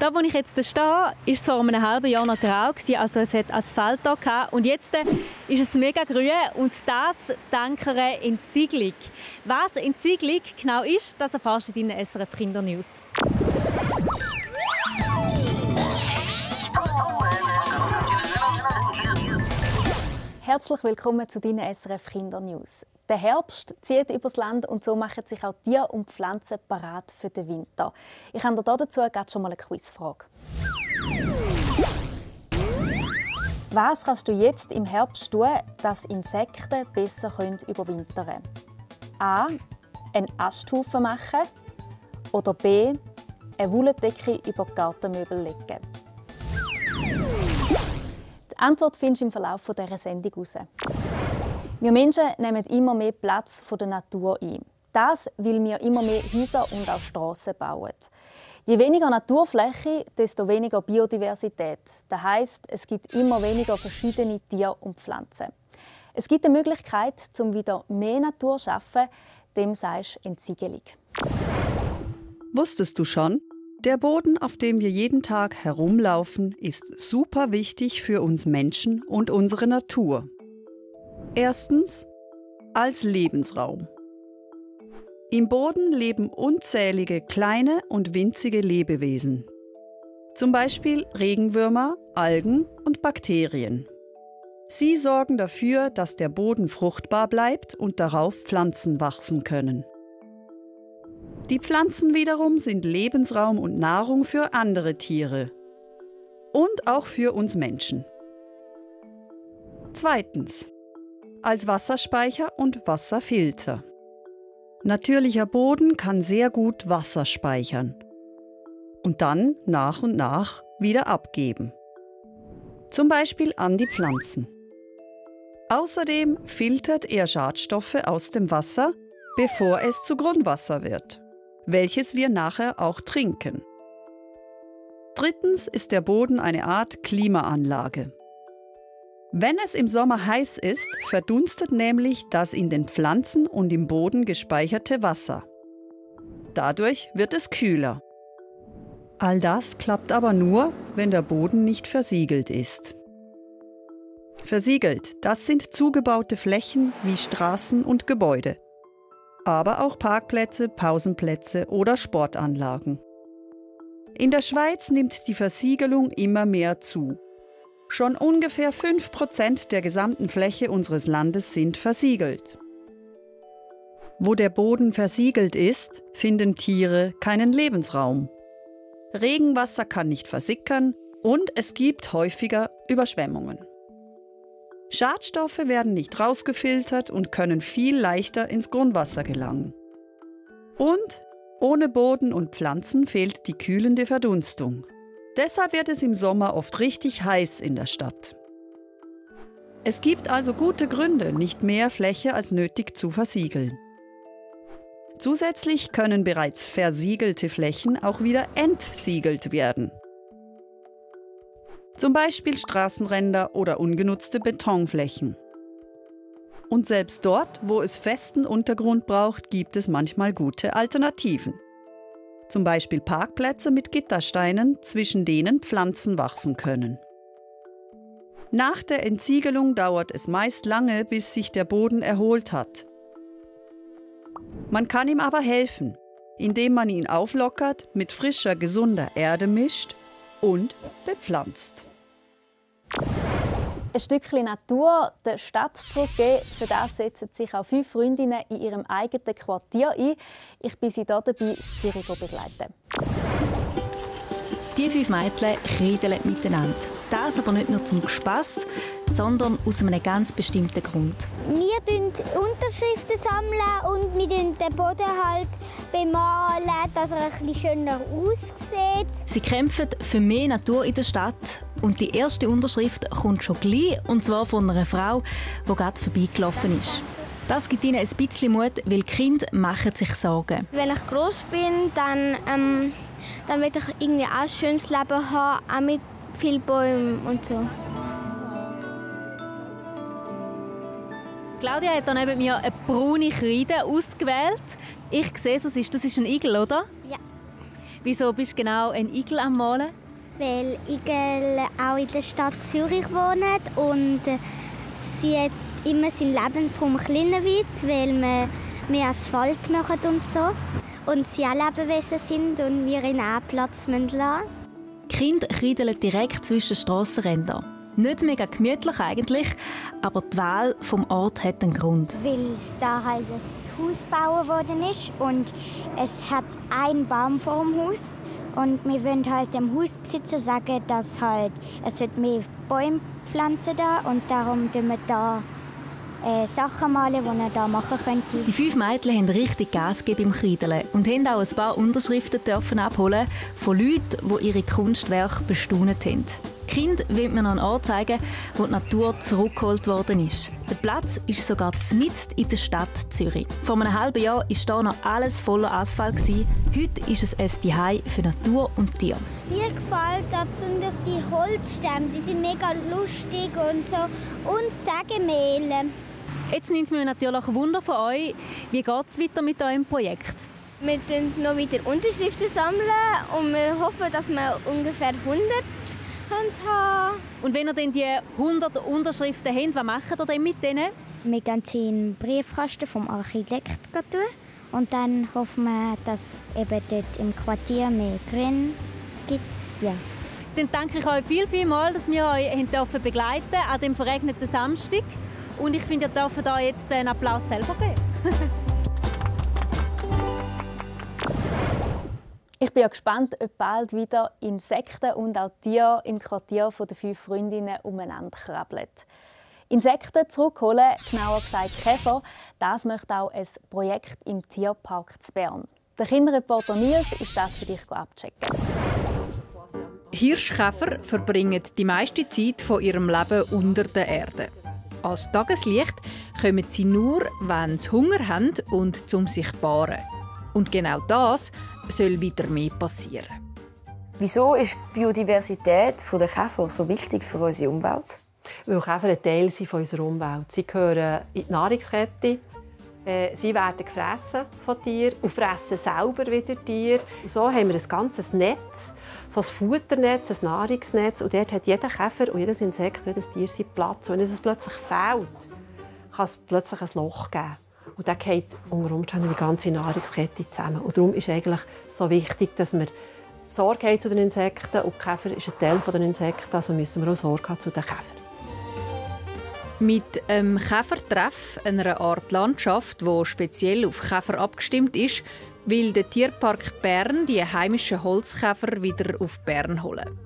Da, wo ich jetzt stehe, war es vor einem halben Jahr noch grau, also es hat Asphalt hier. Und jetzt ist es mega grün und das dank einer Entsiegelung. Was Entsiegelung genau ist, das erfährst du in deinen SRF Kinder News. Herzlich willkommen zu deinen SRF Kinder News. Der Herbst zieht übers Land und so machen sich auch Tiere und Pflanzen parat für den Winter. Ich habe dir dazu gerade schon mal eine Quizfrage. Was kannst du jetzt im Herbst tun, dass Insekten besser überwintern können? A. Einen Asthaufen machen oder B. Eine Wolldecke über die Gartenmöbel legen. Die Antwort findest du im Verlauf dieser Sendung heraus. Wir Menschen nehmen immer mehr Platz von der Natur ein. Das, weil wir immer mehr Häuser und auch Strassen bauen. Je weniger Naturfläche, desto weniger Biodiversität. Das heisst, es gibt immer weniger verschiedene Tiere und Pflanzen. Es gibt eine Möglichkeit, um wieder mehr Natur zu schaffen, dem sagst du Entsiegelung. Wusstest du schon? Der Boden, auf dem wir jeden Tag herumlaufen, ist super wichtig für uns Menschen und unsere Natur. Erstens, als Lebensraum. Im Boden leben unzählige kleine und winzige Lebewesen. Zum Beispiel Regenwürmer, Algen und Bakterien. Sie sorgen dafür, dass der Boden fruchtbar bleibt und darauf Pflanzen wachsen können. Die Pflanzen wiederum sind Lebensraum und Nahrung für andere Tiere. Und auch für uns Menschen. Zweitens. Als Wasserspeicher und Wasserfilter. Natürlicher Boden kann sehr gut Wasser speichern und dann nach und nach wieder abgeben. Zum Beispiel an die Pflanzen. Außerdem filtert er Schadstoffe aus dem Wasser, bevor es zu Grundwasser wird, welches wir nachher auch trinken. Drittens ist der Boden eine Art Klimaanlage. Wenn es im Sommer heiß ist, verdunstet nämlich das in den Pflanzen und im Boden gespeicherte Wasser. Dadurch wird es kühler. All das klappt aber nur, wenn der Boden nicht versiegelt ist. Versiegelt, das sind zugebaute Flächen wie Straßen und Gebäude, aber auch Parkplätze, Pausenplätze oder Sportanlagen. In der Schweiz nimmt die Versiegelung immer mehr zu. Schon ungefähr 5% der gesamten Fläche unseres Landes sind versiegelt. Wo der Boden versiegelt ist, finden Tiere keinen Lebensraum. Regenwasser kann nicht versickern und es gibt häufiger Überschwemmungen. Schadstoffe werden nicht rausgefiltert und können viel leichter ins Grundwasser gelangen. Und ohne Boden und Pflanzen fehlt die kühlende Verdunstung. Deshalb wird es im Sommer oft richtig heiß in der Stadt. Es gibt also gute Gründe, nicht mehr Fläche als nötig zu versiegeln. Zusätzlich können bereits versiegelte Flächen auch wieder entsiegelt werden. Zum Beispiel Straßenränder oder ungenutzte Betonflächen. Und selbst dort, wo es festen Untergrund braucht, gibt es manchmal gute Alternativen. Zum Beispiel Parkplätze mit Gittersteinen, zwischen denen Pflanzen wachsen können. Nach der Entsiegelung dauert es meist lange, bis sich der Boden erholt hat. Man kann ihm aber helfen, indem man ihn auflockert, mit frischer, gesunder Erde mischt und bepflanzt. Ein Stückchen Natur der Stadt zurückgeben, für das setzen sich auch 5 Freundinnen in ihrem eigenen Quartier ein. Ich bin sie dabei in Zürich begleiten. Die 5 Mädchen kredeln miteinander. Das aber nicht nur zum Spass, sondern aus einem ganz bestimmten Grund. Wir sammeln Unterschriften und wir den Boden halt bemalen, dass er ein bisschen schöner aussieht. Sie kämpfen für mehr Natur in der Stadt. Und die erste Unterschrift kommt schon gleich, und zwar von einer Frau, die gerade vorbeigelaufen ist. Das gibt ihnen ein bisschen Mut, weil die Kinder machen sich Sorgen. Wenn ich groß bin, dann will ich irgendwie auch ein schönes Leben haben, auch mit vielen Bäumen und so. Claudia hat hier neben mir eine braune Kreide ausgewählt. Ich sehe, das ist ein Igel, oder? Ja. Wieso bist du genau ein Igel am Malen? Weil Igel auch in der Stadt Zürich wohnen und sie jetzt immer seinen Lebensraum kleiner wird, weil wir mehr Asphalt machen und so. Und sie auch Lebewesen sind und wir ihnen auch Platz lassen müssen. Die Kinder kreideln direkt zwischen Strassenrändern. Nicht mega gemütlich eigentlich, aber die Wahl vom Ort hat einen Grund. Weil es da halt ein Haus gebaut worden ist und es hat einen Baum vor dem Haus. Und wir wollen halt dem Hausbesitzer sagen, dass halt, es wird mehr Bäume pflanzen da und darum tun wir da Sachen malen, die er da machen könnte. Die 5 Mädchen haben richtig Gas gegeben im Kreideln und haben auch ein paar Unterschriften dürfen abholen von Leuten, die ihre Kunstwerke bestaunt haben. Die Kinder wollen mir noch einen Ort zeigen, wo die Natur zurückgeholt worden ist. Der Platz ist sogar mitten in der Stadt Zürich. Vor einem halben Jahr war hier noch alles voller Asphalt. Heute ist es ein Zuhause für Natur und Tiere. Mir gefällt besonders die Holzstämme, die sind mega lustig und so. Und Sägemehl. Jetzt nimmt es mich natürlich Wunder von euch. Wie geht es weiter mit eurem Projekt? Wir sammeln noch wieder Unterschriften und wir hoffen, dass wir ungefähr 100 haben. Und wenn ihr dann die 100 Unterschriften habt, was macht ihr denn mit denen? Wir gehen sie in den Briefkasten vom Architekt tun. Und dann hoffen wir, dass es eben dort im Quartier mehr Grün gibt. Ja. Dann danke ich euch vielmals, dass wir euch begleiten durften an diesem verregneten Samstag. Und ich finde, ihr dürft euch jetzt einen Applaus selber geben. Ich bin ja gespannt, ob bald wieder Insekten und auch Tiere im Quartier der 5 Freundinnen umeinander krabbeln. Insekten zurückholen, genauer gesagt Käfer, das möchte auch ein Projekt im Tierpark zu Bern. Der Kinderreporter Nils ist das für dich abchecken. Hirschkäfer verbringen die meiste Zeit von ihrem Leben unter der Erde. Als Tageslicht kommen sie nur, wenn sie Hunger haben und zum sich paaren. Und genau das soll wieder mehr passieren. Wieso ist die Biodiversität der Käfer so wichtig für unsere Umwelt? Weil Käfer ein Teil sind von unserer Umwelt. Sie gehören in die Nahrungskette. Sie werden gefressen von Tieren und fressen selber wieder Tiere. Und so haben wir ein ganzes Netz, so ein Futternetz, ein Nahrungsnetz. Und dort hat jeder Käfer und jedes Insekt, jedes Tier seinen Platz. Und wenn es plötzlich fehlt, kann es plötzlich ein Loch geben. Und dann geht unter Umständen die ganze Nahrungskette zusammen. Und darum ist es eigentlich so wichtig, dass wir Sorge haben zu den Insekten. Und die Käfer ist ein Teil der Insekten, also müssen wir auch Sorge haben zu den Käfern. Mit einem Käfertreff, einer Art Landschaft, die speziell auf Käfer abgestimmt ist, will der Tierpark Bern die heimischen Holzkäfer wieder auf Bern holen.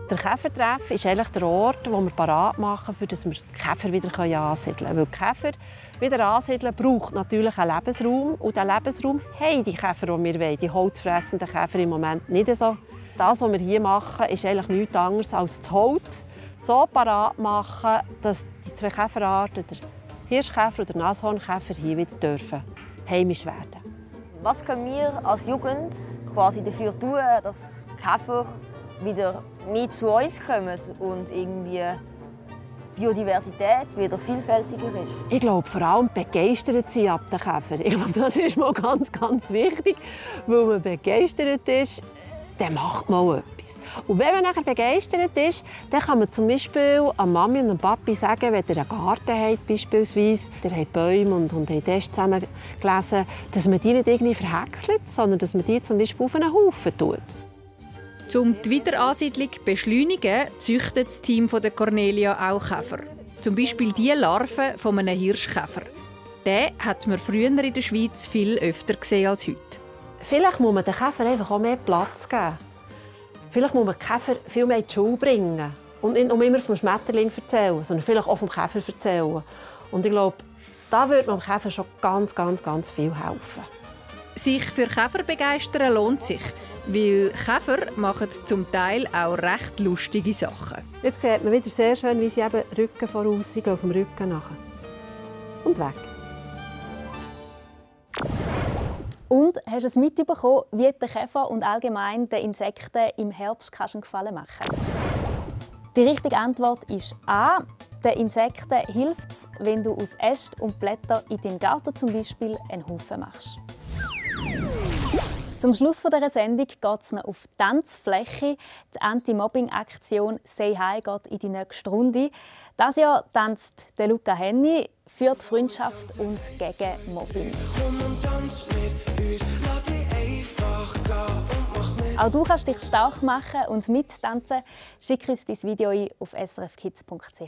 Der Käfertreff ist eigentlich der Ort, wo wir parat machen, für dass wir die Käfer wieder ansiedeln können. Weil die Käfer wieder ansiedeln braucht natürlich einen Lebensraum. Und diesen Lebensraum haben die Käfer, die wir wollen, die holzfressenden Käfer im Moment nicht so. Das, was wir hier machen, ist eigentlich nichts anderes als das Holz so parat machen, dass die 2 Käferarten, der Hirschkäfer und der Nashornkäfer, hier wieder dürfen heimisch werden. Was können wir als Jugend quasi dafür tun, dass Käfer wieder mehr zu uns kommen und irgendwie Biodiversität wieder vielfältiger ist? Ich glaube, vor allem begeistert sind ab den Käfer. Ich glaube, das ist mal ganz, ganz wichtig, weil man begeistert ist. Dann macht man etwas. Und wenn man nachher begeistert ist, dann kann man zum Beispiel an Mami und Papi sagen, wenn ihr einen Garten habt, beispielsweise, ihr habt Bäume und habt das zusammen gelesen, dass man die nicht irgendwie verhäckselt, sondern dass man die zum Beispiel auf einen Haufen tut. Um die Wiederansiedlung zu beschleunigen, züchtet das Team von der Cornelia auch Käfer. Zum Beispiel die Larven von einem Hirschkäfer. Den hat man früher in der Schweiz viel öfter gesehen als heute. Vielleicht muss man den Käfer einfach auch mehr Platz geben. Vielleicht muss man den Käfer viel mehr in die Schule bringen. Und nicht nur immer vom Schmetterling erzählen, sondern vielleicht auch vom Käfer erzählen. Und ich glaube, da würde man dem Käfer schon ganz, ganz, ganz viel helfen. Sich für Käfer begeistern lohnt sich, weil Käfer machen zum Teil auch recht lustige Sachen. Jetzt sieht man wieder sehr schön, wie sie eben Rücken voraus gehen, auf dem Rücken nachher. Und weg. Und hast du es mitbekommen, wie den Käfer und allgemein den Insekten im Herbst einen Gefallen machen? Die richtige Antwort ist A. Den Insekten hilft es, wenn du aus Ästen und Blättern in deinem Garten zum Beispiel einen Haufen machst. Zum Schluss dieser Sendung geht es noch auf die Tanzfläche. Die Anti-Mobbing-Aktion «Say Hi» geht in die nächste Runde. Dieses Jahr tanzt der Luca Henny für die Freundschaft und gegen Mobbing. Auch du kannst dich stark machen und mittanzen. Schick uns dein Video ein auf srfkids.ch.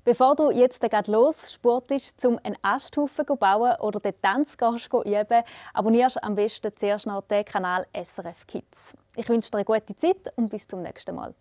Bevor du jetzt los sportest, um einen Asthaufen zu bauen oder den Tanz zu üben, abonnierst am besten zuerst noch den Kanal SRF Kids. Ich wünsche dir eine gute Zeit und bis zum nächsten Mal.